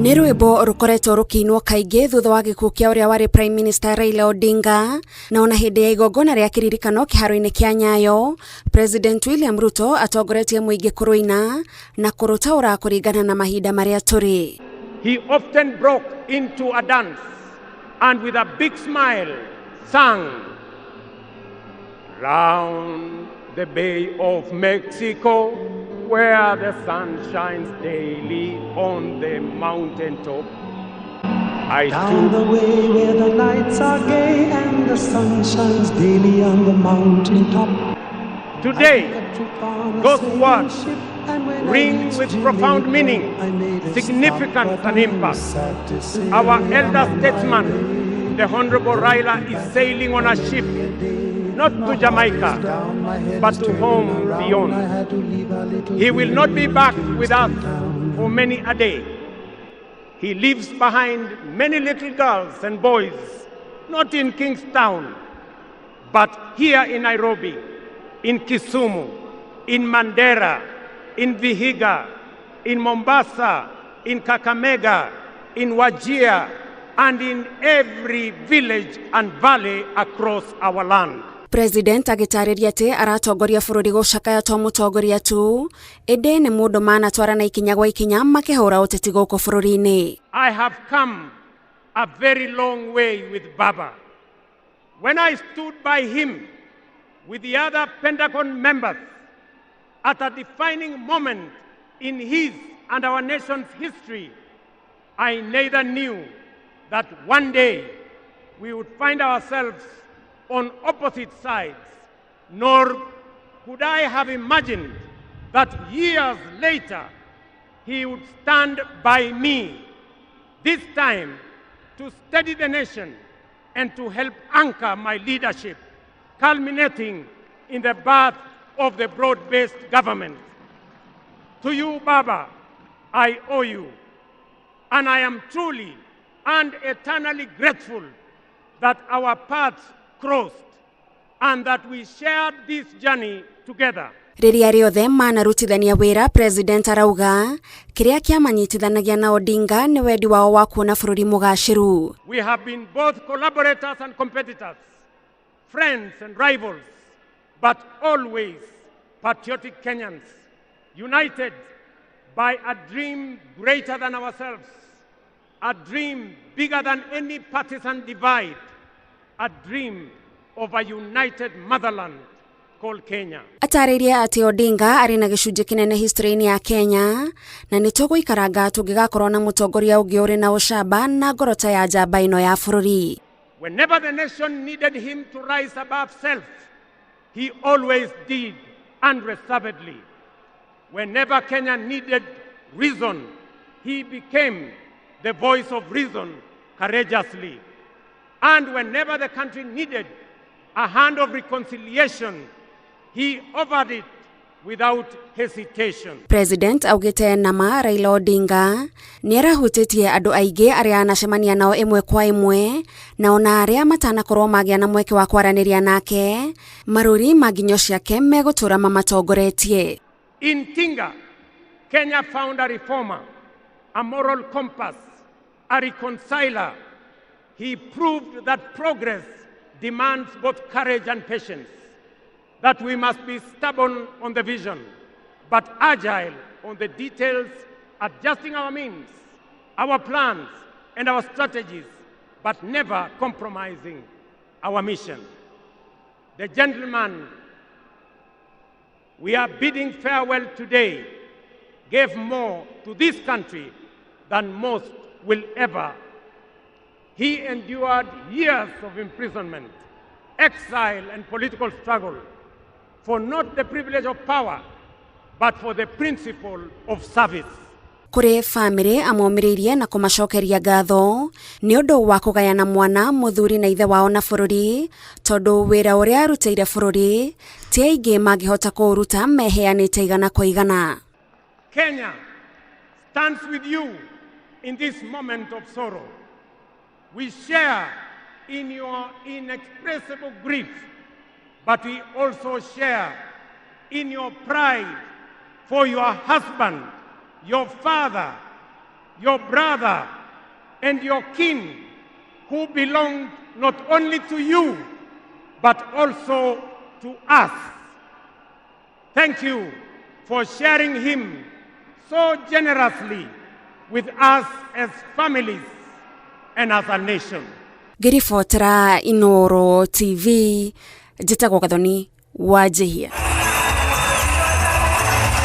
Nĩ rwĩmbo rũkoretwo rũkĩinwo kaingĩ thutha wa gĩkuũ kĩa ũrĩa warĩ Prime Minister Raila Odinga, na ona hĩndĩ ya igongona rĩa kĩririkano kĩharo-inĩ kĩa Nyayo, President William Ruto atongoretie mũingĩ kũrũina na kũrũtaũra kũringana na mahinda marĩa tũrĩ. He often broke into a dance and with a big smile sang, "Round the Bay of Mexico, where the sun shines daily on the mountain top. I Down stood the way where the nights are gay and the sun shines daily on the mountain top. Today, I took on a those sailing words ship, and when I ring reached with profound Jamaica, meaning, I made a stop, significance but and I'm impact. sad to say Our I'm elder on my statesman, way. the Honorable Raila, is sailing on a ship, not to Jamaica, Down, my head but is to turning home around. beyond. I had to leave a little He will not be girl in back with us Kingston Town. for many a day. He leaves behind many little girls and boys, not in Kingstown, but here in Nairobi, in Kisumu, in Mandera, in Vihiga, in Mombasa, in Kakamega, in Wajir, and in every village and valley across our land. President agĩtarĩria atĩ aratongoria bũrũri gũcakaya to mũtongoria tu, ĩndĩ nĩ mũndũ manatwarana ikinya gwa ikinya makĩhũra ũteti gũkũ bũrũri-inĩ. I have come a very long way with Baba. When I stood by him with the other Pentagon members at a defining moment in his and our nation's history, I neither knew that one day we would find ourselves on opposite sides, nor could I have imagined that years later he would stand by me, this time to steady the nation and to help anchor my leadership, culminating in the birth of the broad-based government. To you, Baba, I owe you, and I am truly and eternally grateful that our paths crossed and that we shared this journey together. Rĩrĩa rĩothe manarutithania wĩra, President arauga kĩrĩa kĩamanyitithanagia na Odinga nĩ wendi wao wa kuona bũrũri mũgacĩru. We have been both collaborators and competitors, friends and rivals, but always patriotic Kenyans, united by a dream greater than ourselves, a dream bigger than any partisan divide, a dream of a united motherland called Kenya. Atarĩirie atĩ Odinga arĩ na gĩcunjĩ kĩnene history-inĩ ya Kenya na nĩ tũgũikaranga tũngĩgakorwo na mũtongoria ũngĩ ũrĩ na ũcamba na ngoro ta ya njamba ĩno ya bũrũri. Whenever the nation needed him to rise above self, he always did unreservedly. Whenever Kenya needed reason, he became the voice of reason courageously. And whenever the country needed a hand of reconciliation, he offered it without hesitation. President augĩte nama Raila Odinga nĩ arahutĩtie andũ aingĩ arĩa anacemania nao ĩmwe kwa ĩmwe na ona arĩa matanakorwo magĩa na mweke wa kwaranĩria nake, marũri ma nginyo ciake megũtũra mamatongoretie. In Tinga, Kenya found a reformer, a moral compass, a reconciler. He proved that progress demands both courage and patience, that we must be stubborn on the vision, but agile on the details, adjusting our means, our plans, and our strategies, but never compromising our mission. The gentleman we are bidding farewell today gave more to this country than most will ever. He endured years of imprisonment, exile, and political struggle for not the privilege of power, but for the principle of service. Kũrĩ bamĩrĩ amomĩrĩirie na kũmacokeria ngatho nĩ ũndũ wa kũgayana mwana mũthuri na ithe wao na bũrũri, tondũ wĩra ũrĩa arutĩire bũrũri ti aingĩ mangĩhota kũũruta meheanĩte igana kwa igana. Kenya stands with you in this moment of sorrow. We share in your inexpressible grief, but we also share in your pride for your husband, your father, your brother, and your kin who belonged not only to you, but also to us. Thank you for sharing him so generously with us as families and as a nation. Ngĩribotera Inooro TV, njĩtagwo Gathoni Wanjihia.